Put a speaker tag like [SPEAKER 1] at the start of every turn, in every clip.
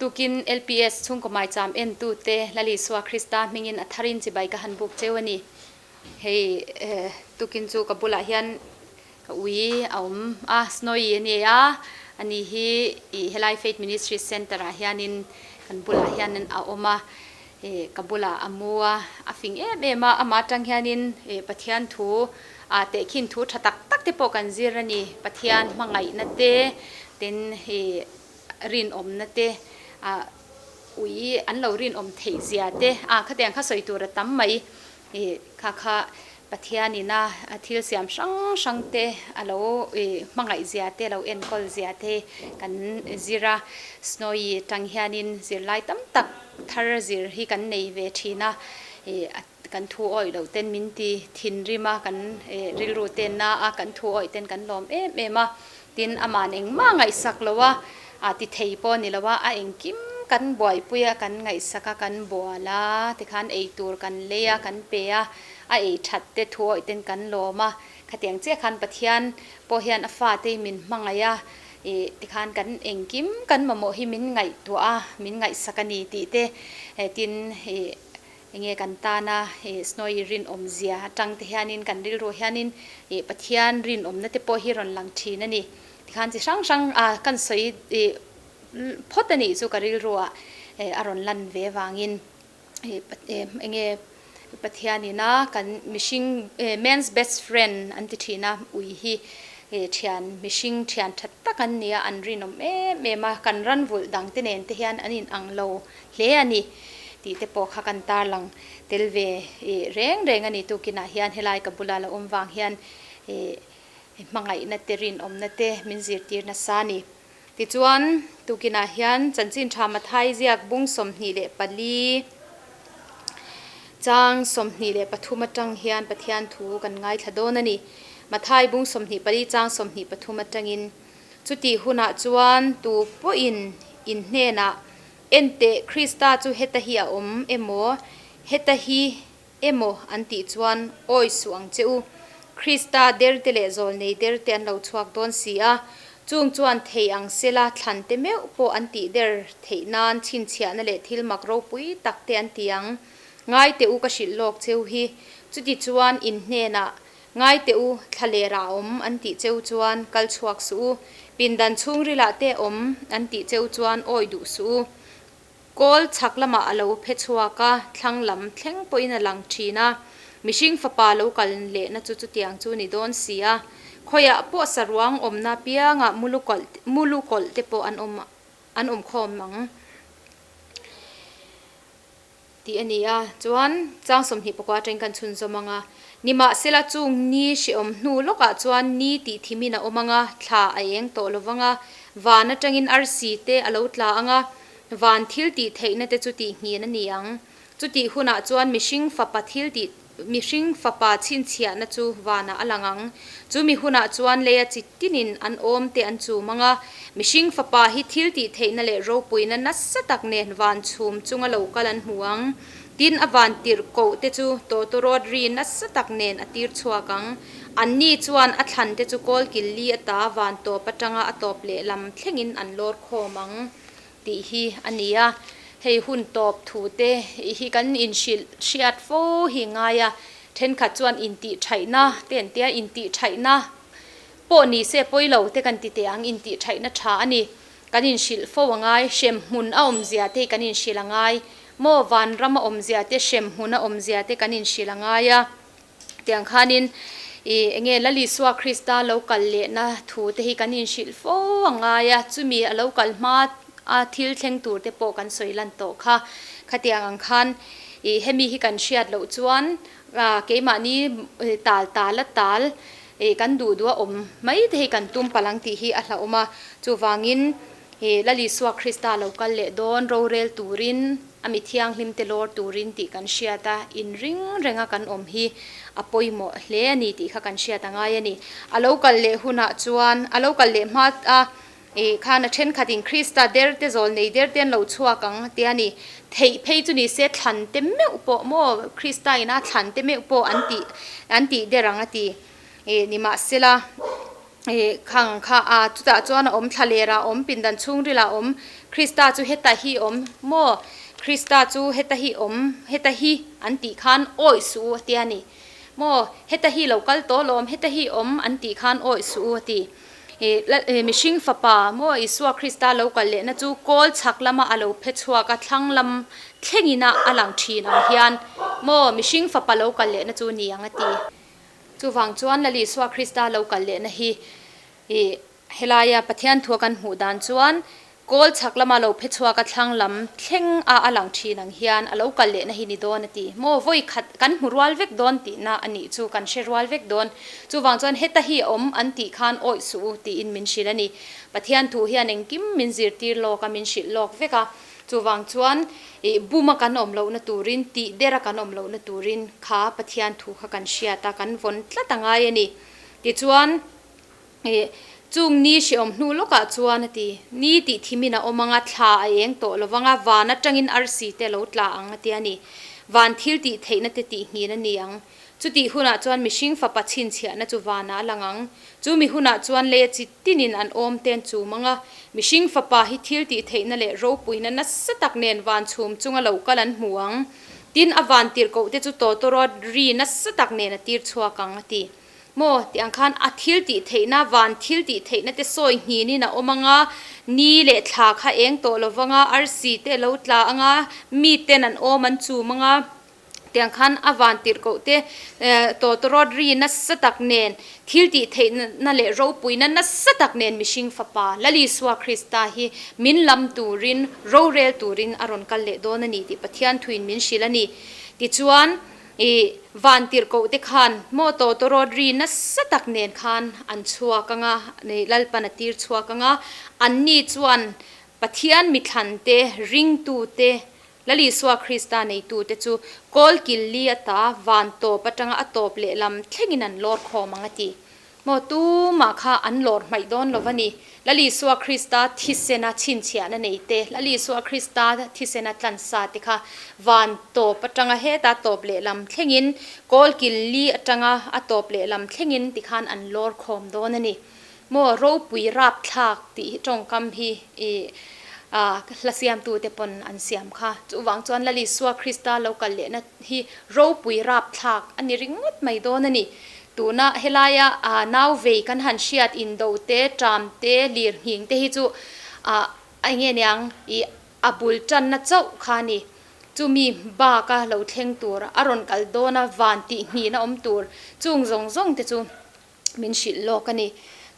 [SPEAKER 1] Tukin LPS chhungkaw maicham entute Lal Isua Krista hmingin a tharin chibai ka han buk cheu a ni. Hei tukin chu ka bulah hian ka ui a awm a, Snowy a ni a, ani hi ih helai Faith Ministry Centre ah hianin kan bulah hianin a awm a, ih ka bulah a mu a, a fing em em a, amah atang hianin ih Pathian thu ah tehkhin thu tha tak tak te pawh kan zir a ni, Pathian hmangaihna te tin ih rinawmna te ah ui an lo rinawm theih zia te ah khatiang kha sawi tur a tam mai. Ih kha kha Pathianin a thil siam hrang hrang te a lo ih hmangaih zia te lo enkawl zia te kan zir a, Snowy tang hianin zirlai tam tak thar zir hi kan nei ve thin a, ih kan thu awih loh ten min ti thinrim a, kan ih rilru ten na a, kan thu awih ten kan lawm em em a, Tin, aman engmah ngaihsak lo a, a ti thei pawh a ni lo a, a engkim kan buaipui a, kan ngaihsak a, kan bual a, tikhan ei tur kan lei a, kan pe a, a ei that te thu awih ten kan lawm a, khatiang chiah khan Pathian pawh hian a fate hi min hmangaih a, ih tikhan kan engkim kan mamawh hi min ngaihtuah a, min ngaihsak a ni tih te, tin ih Enge kan tana ih Snowy rinawmzia atang te hianin kan rilru hianin ih Pathian rinawmna te pawh hi rawn lang thin a ni. Tikhan chi hrang hrang a kan sawi ih phawt a nih chu ka rilruah ih a rawn lan ve vangin ih enge Pathianina kan mihring ih man's best friend an ti thin a ui hi ih thian mihring thian tha tak an ni a an rinawm em em a kan ran vulh dang te nen te hian an inang lo hle a ni tih te pawh kha kan tarlang tel ve ih reng reng a ni. Tukinah hian helai ka bula la awm vang hian ih hmangaihna te rinawmna te min zirtir nasa a ni. Tichuan tukinah hian chanchin tha Mathai ziak bung 24 chang 23 atang hian Pathian thu kan ngaithla dawn a ni. Mathai bung 24 chang 23 atangin chutih hunah chuan tu pawhin in hnenah Enteh, Krista chu heta hi a awm emaw, heta hi emaw an tih chuan awi suh ang che u. Krista derte leh zawlnei derte an lo chhuak dawn si a, chung chuan thei ang sela thlan te meuh pawh an tih der theih nan chhinchhiahna leh thil mak ropui tak te an ti ang. Ngai teh u ka hrilh lawk cheu hi, chuti chuan in hnenah Ngai teh u, thla leh rah awm an tih cheu chuan kal chhuak suh u, pindan chhungrilah te awm an tih cheu chuan awi duh suh u. Kawl chhak lamah a lo phe chhuak a, thlang lam thleng pawhin a lang thin a, mihring fapa lo kal lehna chu chutiang chu ni dawn si a, khawiah pawh saruang awmna piangah mulu kawlh te pawh an awm an awm khawm ang. Tih a ni a, chuan chang 24 atangin kan chhunzawm ang a. Nimahsela chung ni hrehawm hnu lawkah chuan ni tih thimin a awm ang a, thla a eng tawh lo vang a, van atangin arsi te a lo tla ang a, van thil tih theihna te chu tihnghin a ni ang. Chutih hunah chuan mihring fapa thil tih Mihring fapa chhinchhiahna chu vanah a lang ang. Chu mi hunah chuan leia chi tinin an awm te an chum ang a. Mihring fapa hi thil tih theihna leh ropuina nasa tak nen van chhum chunga lo kal an hmu ang. Tin, a van tirh koh te chu tawtawrawt ri nasa tak nen a tir chhuak ang. Anni chuan a thlan te chu kawlkil li ata van tawp atanga a tawp lehlam thlengin an lawr khawm ang. Tih hi a ni a, hei hun tawp thu te hi kan inhrilh hriat fo hi ngai a, thenkhat chuan intihṭhaihna te an tia, intihṭhaihna pawh ni se pawi lo te kan ti teh ang, intihṭhaihna ṭha a ni, kan inhrilh fo a ngai, hremhmun a awmzia te hi kan inhrilh a ngai, maw vanram a awmzia te hremhmun a awmzia te kan inhrilh a ngai a. Tiang khanin ih enge Lal Isua Krista lo kal lehna thu te hi kan inhrilh fo a ngai a, chumi a lo kal hma a thil thleng tur te pawh kan sawi lan tawh kha. Khatiang ang khan ih hemi hi kan hriat loh chuan keimahni tal tal a tal ih kan duh duh a awm mai te hi kan tum palh ang tih hi a hlauhawm a, chuvangin ih Lal Isua Krista lo kal leh dawn rorel turin A mi thianghlim te lawr turin tih kan hriat a, inring renga kan awm hi a pawimawh hle a ni tih kha kan hriat a ngai a ni. A lo kal leh hunah chuan, a lo kal leh hma a ih khan a thenkhatin Krista der te zawl nei der te an lo chhuak ang tia ni. Theih phei chu ni se thlan te meuh pawh maw Krista ina thlan te meuh pawh an tih an tih der ang a ti. Ih nimahsela. Ih khang kha a chutah chuan a awm thla ler ah a awm pindan chhungril ah a awm Krista chu heta hi awm maw Krista chu heta hi awm heta hi an tih khan awih suh u a tia ni maw heta hi lo kal tawh lawm heta hi awm an tih khan awih suh u a ti ih ih mihring fapa maw Isua Krista lo kal lehna chu kawl chhak lama a lo phe chhuak a thlang lam thlengin a a lang thin ang hian maw mihring fapa lo kal lehna chu ni ang a ti. Chuvang chuan Lal Isua Krista lo kal lehna hi ih helaia Pathian thua kan hmuh dan chuan kawl chhak lama lo phe chhuak a thlang lam thleng a a lang thin ang hian a lo kal lehna hi ni dawn a ti. Maw vawi khat kan hmu rual vek dawn tihna a nih chu kan hre rual vek dawn. Chuvang chuan heta hi awm an tih khan awih suh u tiin min hrilh a ni. Pathian thu hian engkim min zirtir lawk a min hrilh lawk vek a. Chuvang chuan ih buma kan awm lohna turin, tih dera kan awm lohna turin kha Pathian thu kha kan hriat a, kan vawn tlat a ngai a ni. Tichuan ih chung ni hrehawm hnu lawkah chuan a ti, Ni tih thimin a awm ang a, thla a eng tawh lo vang a, van atangin arsi te a lo tla ang a ti a ni. Van thil tih theihna te tih nghin a ni ang. Chutih hunah chuan mihring fapa chhinchhiahna chu vanah a lang ang. Chu mi hunah chuan lei a chi tinin an awm ten chu mang a. Mihring fapa hi thil tih theihna leh ropuina nasa tak nen van chhum chunga lo kal an hmu ang. Tin, a van tirhkoh te chu tawtawrawt ri nasa tak nen a tir chhuak ang, a ti. Maw? Tih ang khan a thil tih theihna, van thil tih theihna te sawi nghinin a awm ang a, ni leh thla kha eng tawh lo vang a, arsi te a lo tla ang a, miten an awm an chum ang a. Tiang khan a van tirhkoh te tawtawrawt ri nasa tak nen, thil tih theihna leh ropuina nasa tak nen mihring fapa Lal Isua Krista hi min lam turin, rorel turin a rawn kal leh dawn a ni tih Pathian thuin min hrilh a ni. Tichuan, i van tirhkoh te khan maw tawtawrawt ri nasa tak nen khan an chhuak ang a, Lalpan a tir chhuak ang a, anni chuan Pathian mithlan te, ringtu te, Lal Isua Krista neitute chu kawl kil li ata van tawp atanga a tawp lehlam thlengin an lawr khawm ang a ti. Maw tumah kha an lawr hmaih dawn lo va ni. Lal Isua Krista thisena chhinchhiahna neite, Lal Isua Krista thisena tlansa te kha van tawp atanga heta tawp lehlam thlengin kawl kil li atanga a tawp lehlam thlengin tikhan an lawr khawm dawn a ni. Maw ropui rapthlak tih hi tawngkam hi i hla siamtute pawn an siam kha. Chuvang chuan Lal Isua Krista lo kal lehna hi ropui rapthlak a ni ringawt mai dawn a ni. Tuna helaia nau vei kan han hriat indo te, ṭam te, lir nghing te hi chu eng nge niang i a bul tanna chauh kha a ni. Chumi baka lo thleng tur a rawn kal dawn a, van tih nghihna awm tur chung zawng zawng te chu min hrilh lawk a ni.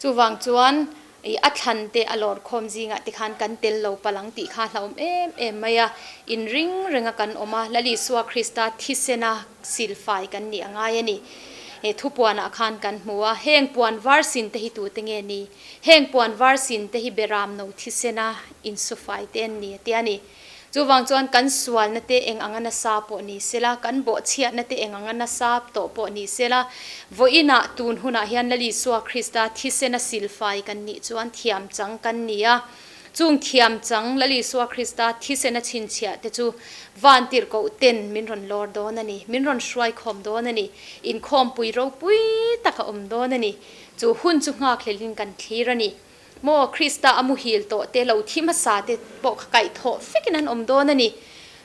[SPEAKER 1] Chuvang chuan i a thlan te a lawr khawm zingah te khan kan tel lo palh ang tih kha hlauhawm em em mai a. In ring renga kan awm a, Lal Isua Krista thisena silfai kan nih a ngai a ni. He thupuanah khan kan hmu a, heng puan var sin te hi tute nge ni? Heng puan var sin te hi beram no thisena insufai te an ni a tia ni. Chuvang chuan kan sualna te eng anga nasa pawh ni sela, kan bawhchhiatna te eng anga nasa tawh pawh ni sela, vawiinah tun hunah hian Lal Isua Krista thisena silfai kan nih chuan thiam chang kan ni a. Chung thiam chang Lal Isua Krista thisena chhinchhiah te chu van tirhkoh ten min rawn lawr dawn a ni, min rawn hruaikhawm dawn a ni, inkhawmpui ropui tak a awm dawn a ni. Chu hun chu nghakhlelhin kan thlir a ni. Maw Krista a muhil tawh te, lo thi hmasa te pawh kha kaihthawh vekin an awm dawn a ni.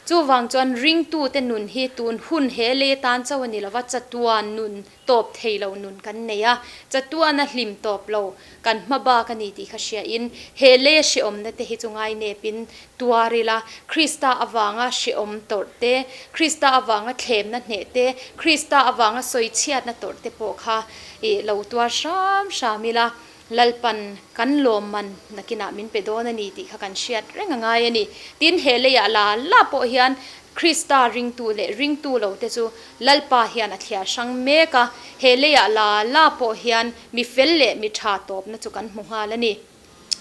[SPEAKER 1] Chuvang chuan ringtute nun hi tun hun he lei atan chauh a ni lova, chatuan nun tawp thei lo nun kan nei a, chatuan a hlim tawp lo kan hma bak a ni tih kha hriain he lei a hrehawmna te hi chu ngainepin tuar ila, Krista avanga hrehawm tawrh te, Krista avanga thlemna hneh te, Krista avanga sawichhiatna tawrh te pawh kha ih lo tuar hram hram ila. Lalpan kan lawmman nakinah min pe dawn a ni tih kha kan hriat reng a ngai a ni. Tin, he leiah la la pawh hian Krista ringtu leh ringtu lo te chu Lalpa hian a thliar hrang mek a, he leiah la la pawh hian mi fel leh mi tha tawpna chu kan hmu nghal a ni.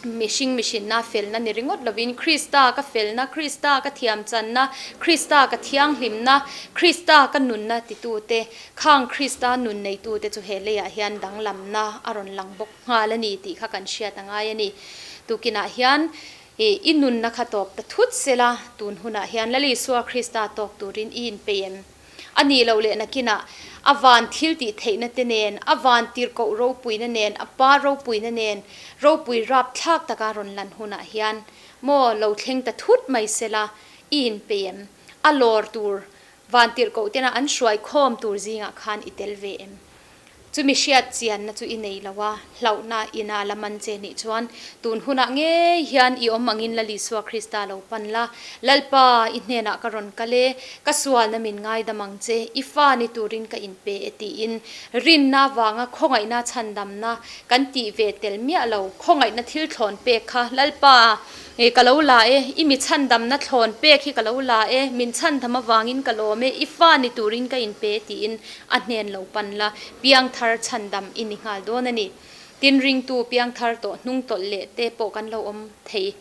[SPEAKER 1] Mihring mihrinna felna ni ringawt lovin Krista ka felna, Krista ka thiamchanna, Krista ka thianghlimna, Krista ka nunna titute Khang Krista nun neitute chu he leiah hian danglamna a rawn lang bawk nghal a ni tih kha kan hriat a ngai a ni. Tukinah hian i nunna kha tawp ta thut sela, tun hunah hian Lal Isua Krista tawk turin i inpeih em? A nih loh leh nakinah a van thil tih theihna te nen, a van tirhkoh ropuina nen, a pa ropuina nen, ropui rapthlak taka rawn lan hunah hian maw lo thleng ta thut mai sela, i inpei em? A lawr tur van tirhkoh tena an hruai khawm tur zingah khan i tel ve em? Chumi hriat chianna chu i nei lo a, hlauhna ina la man che nih chuan tun hunah ngei hian i awm angin Lal Isua Krista lo pan la, Lalpa, i hnenah ka rawn kal e, ka sualna min ngaidam ang che, i fa ni turin ka inpe e tiin rinna vanga khawngaihna chhandamna kan tih ve tel miah lo, khawngaihna thil thlawn pek kha Lalpa, E, ka lo la e, i mi chhandamna thlawn pek hi ka lo la e, min chhandam avangin ka lawm e, i fa ni turin ka inpe tiin a hnen lo pan la, piangthar chhandam i ni nghal dawn a ni. Tin, ringtu piangthar tawh hnung tawlh leh te pawh kan lo awm thei.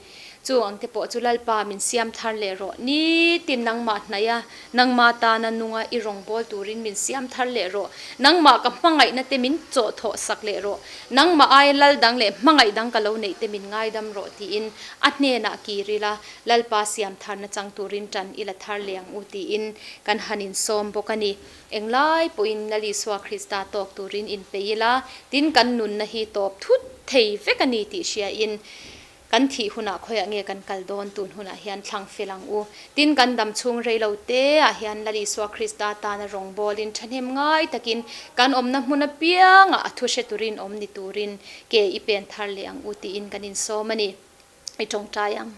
[SPEAKER 1] Chu ang te pawh chu Lalpa min siam thar leh rawh. Nitin nangmah hnaih a, nangmah tana nunga i rawngbâwl turin min siam thar leh rawh. Nangmah ka hmangaihna te min chawh thawh sak leh rawh. Nangmah aia lal dang leh hmangaih dang ka lo neih te min ngaidam rawh tiin a hnenah kir ila, Lalpa siam tharna chang turin ṭan i la thar leh ang u tiin kan han insawm bawk a ni. Englai pawhin Lal Isua Krista tawk turin inpeih ila, tin kan nunna hi tawp thut thei vek a ni tih hriain, Kan thih hunah khawiah nge kan kal dawn tun hunah hian thlang fel ang u. Tin, kan dam chhung rei lo te ah hian Lal Isua Krista tana rawngbawlin thahnem ngai takin kan awmna hmun apiangah a thu hre turin awm ni turin ke i pen thar leh ang u tiin kan insawm a ni. I tawngtai ang.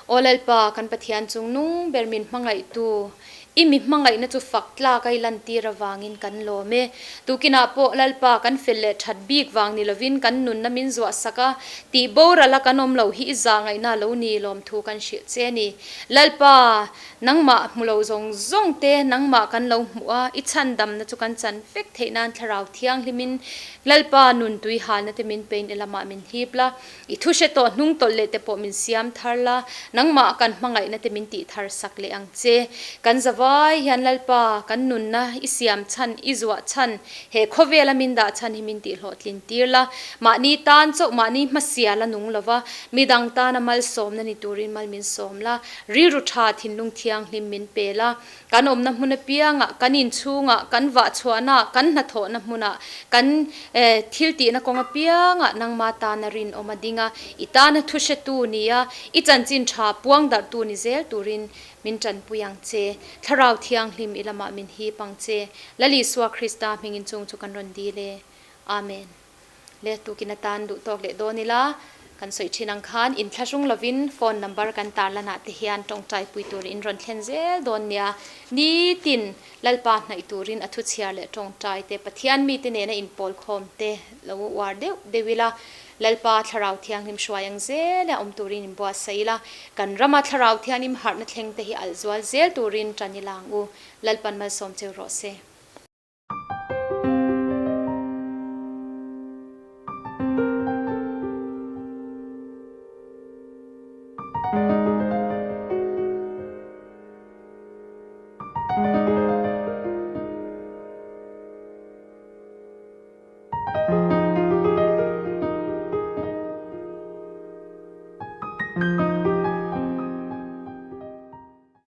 [SPEAKER 1] Aw Lalpa, kan Pathian chung nung ber min hmangaihtu, I mi hmangaihna chu fak tlak a i lantir avangin kan lawm e. Tukinah pawh Lalpa kan fel leh that bik vang ni lovin kan nunna min zuah sak a, tih boral a kan awm loh hi i zah ngaihna lo ni lawmthu kan hrilh che a ni. Lalpa, nangmah hmu lo zawng zawng te nangmah kan lo hmuh a, i chhandamna chu kan chan vek theih nan Thlarau Thianghlimin Lalpa nun tui halna te min pein i lamah min hlip la. I thu hre tawh hnung tawlh leh te pawh min siam thar la, nangmah kan hmangaihna te min tih thar sak leh ang che. Kan zavai hian Lalpa, kan nunna i siam chhan, i zuah chhan, he khawvela min dah chhan hi min tih hlawhtlin tir la. Mahni tan chauh mahni hmasial a nung lova, midang tana malsawmna ni turin mal min sawm la, rilru tha thinlung thianghlim min pe la. Kan awmna hmun apiangah, kan inchhungah, kan vahchhuahnaah, kan hnathawhna hmunah, kan thil tihna kawng apiangah nangma tana rinawm a ding a, i tana thu hretu nia, i chanchin tha puang darhtu ni zel turin min tanpui ang che. Thlarau Thianghlim i lamah min hip ang che. Lal Isua Krista hmingin chung chu kan rawn dil e. Amen. Le tukin atan duh tawk leh dawn ila, kan sawi thin ang khan inthlahrung lovin phone number kan tarlanah te hian tawngtai pui turin in rawn thlen zel dawn nia. Nitin Lalpa hnaih turin a thuchhiar leh tawngtai te, Pathian mite nena inpawl khawm te lo uar deuh deuh ila, Lalpa Thlarau Thianghlim hruai ang zel a awm turin inbuatsaih ila, kan rama Thlarau Thianghlim harhna thleng te hi alh zual zel turin tan ila ang u. Lalpan malsawm cheu rawh se.